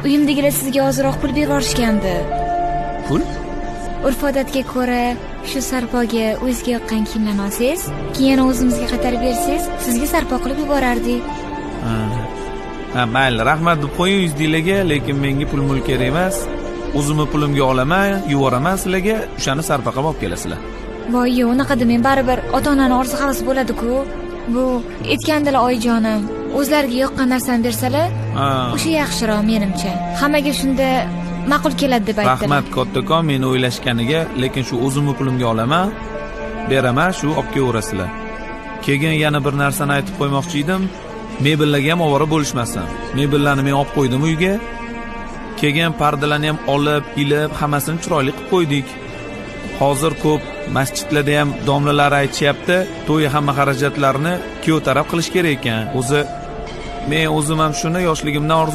Uyimdagilar sizga ozroq pul bervorishgandi. Pul? Urf odatga ko'ra, shu sarpoga o'zga yoqqan kiyimlarni olsangiz, keyin yana o'zimizga qaytarib bersangiz, sizga sarpo qilib yuborardik. Ha. Ha, mayli, rahmat deb qo'ying yuzdinglarga, lekin menga pul mul kerak emas. O'zimni pulimga olaman, yuboraman sizlarga, o'shani sarpo qilib olib kelasizlar. Voy, yo'q, unaqa demang, baribir ota onani orzu havasi bo'ladi-ku. Bu aytgandilar, oyijonim, o'zlariga yoqqan narsani bersalar, o'sha yaxshiroq menimcha. Hammaga shunda ma'qul keladi deb aytdilar. Rahmat kattakon meni o'ylashganiga, lekin shu o'zimni pulimga olaman, beraman, shu olib kelaverasizlar. Keyin yana bir narsani aytib qo'ymoqchi edim. Mebellarga ham ovora bo'lishmasin. Mebellarni men olib qo'ydim uyga. Keyin pardalarni ham olib, ilib, hammasini chiroyli qilib qo'ydik. Hozir ko'p masjidlarda ham domlalar aytishyapti, to'y hamma xarajatlarini kuyov taraf qilish kerak ekan. O'zi men o'zim ham shuni yoshligimdan orzu